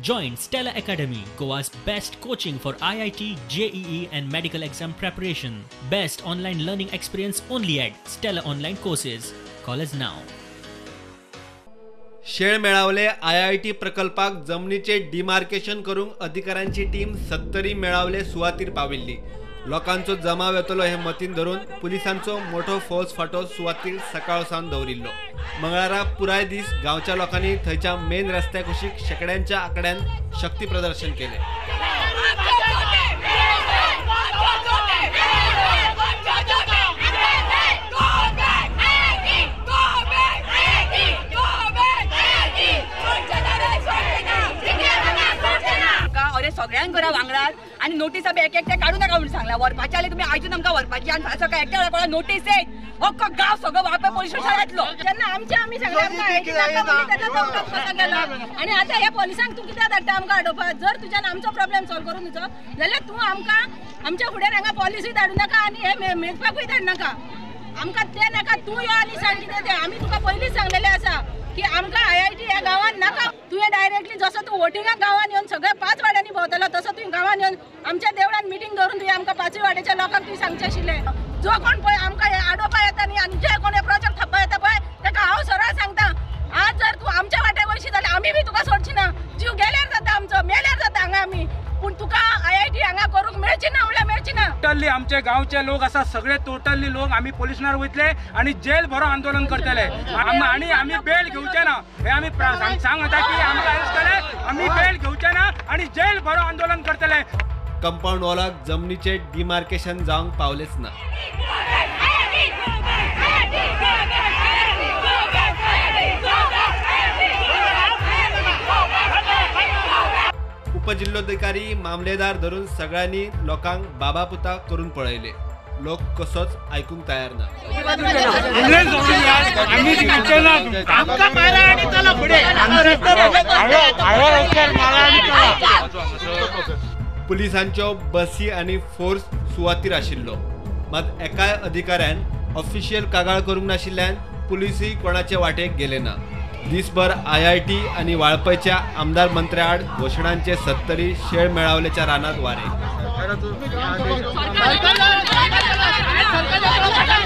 Join Stella Academy, Goa's best coaching for IIT, JEE and medical exam preparation. Best online learning experience only at Stella Online Courses. Call us now. Shel मेळावले IIT प्रकल्पाक जमनीचे demarcation करूंक अधिकाऱ्यांची team Sattari मेळावले सुवातीर पाविल्ली. लोकांचो जमाव येतलो हे मतीन धरून पुलिसांचो मोठो फौज फाटो सुवातीर सकाळ सावन दवरिल्लो. मंगळारा पुराय दीस गांवच्या लोकांनी थंयच्या मेन रस्त्या कुशीक शेकड्यांच्या आंकड्यान शक्ती प्रदर्शन केले. सगळ्यांक घरा वांगडात आनी नोटीस बी एक एकटे काडू नाका म्हणून सांगला. व्हरपाचे आले तुमी आयजून आमकां व्हरपाची आनी फाल्यां सकाळी एकट्या कोणा नोटीस येत अख्खो गांव सगळो वाळपय पोलीस स्टेशनार येतलो. जेन्ना आमचे आमी सांगले आमकां आयआयटी नाका म्हणून तेन्ना तो आमकां गेलो. आनी आतां ह्या पोलिसांक तूं कित्याक धाडटा आमकां अडोवपाक? जर तुज्यान आमचो प्रॉब्लेम सॉल्व करून दिचो जाल्यार तूं आमकां आमच्या फुड्यार हांगा पॉलिसी धाडूं नाका आनी हे मेजपाकूय धाड नाका. आमकां तें नाका. तूं यो आनी सांग कितें तें. आमी तुका पयलींच सांगलेलें आसा की आमकां आयआयटी ह्या गांवांत नाका. तुवें डायरेक्टली जसो तूं वोटिंगाक गांवांत येवन सगळ्या 5 वाड्यांनी भोंवतलो तसो तुवें गांवांत येवन आमच्या देवळान मिटींग दवरून तुवें आमकां 5 वाड्याच्या लोकांक तुवें सांगचें आशिल्लें. जो कोण पळय आमकां हे आडोवपा येता न्ही आनी जे कोण हे प्रोजेक्ट थापपा येता पळय ताका हांव सरळ सांगता, आज जर तूं आमच्या वाट्याक वयशी जाल्यार आमी बी तुका सोडची ना. जीव गेल्यार जाता आमचो, मेल्यार जाता हांगा आमी, पूण तुका आयआयटी हांगा करूंक मेळची ना म्हणल्यार मेळची ना. टोटली आमचे गांवचे लोक आसा सगळे टोटली लोक आमी पोलीस स्टेशनार वयतले आनी जेल भरो आंदोलन करतले. आनी आमी बेल घेवचे ना हे आमी सांगता की आमकां अरेस्ट केले, आमी बेल घेवचे ना आनी जेल भरो आंदोलन करतले. कंपाऊंड वॉलाक जमनीचे डिमार्केशन जावंक पावलेच ना. उपजिल्होधिकारी मामलेदार धरून सगळ्यांनी लोकांक बाबापुता करून पळयले. लोक कसोच आयकूंक तयार ना. पुलिसांच्यो बसी आनी फोर्स सुवातीर आशिल्लो, मात एकाय अधिकाऱ्यान ऑफिशियल कागाळ करूंक नाशिल्ल्यान पुलिसूय कोणाचे वाटेक गेले ना. दिसभर आयआयटी आनी वाळपयच्या आमदार मंत्र्याआड घोशणांचे सत्तरी शेळ मेळावलेच्या रानात वारे.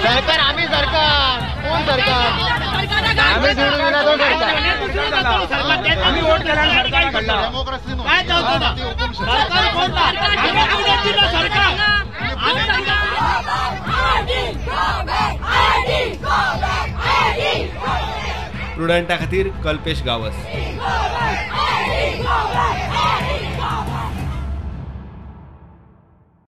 सरकार आमी सरकार कोण सरकार आमी सोडून दिला तो सरकार आमी वोट केला सरकार काय सरकार कोण सरकार. प्रुडंटा खातीर कल्पेश गावस.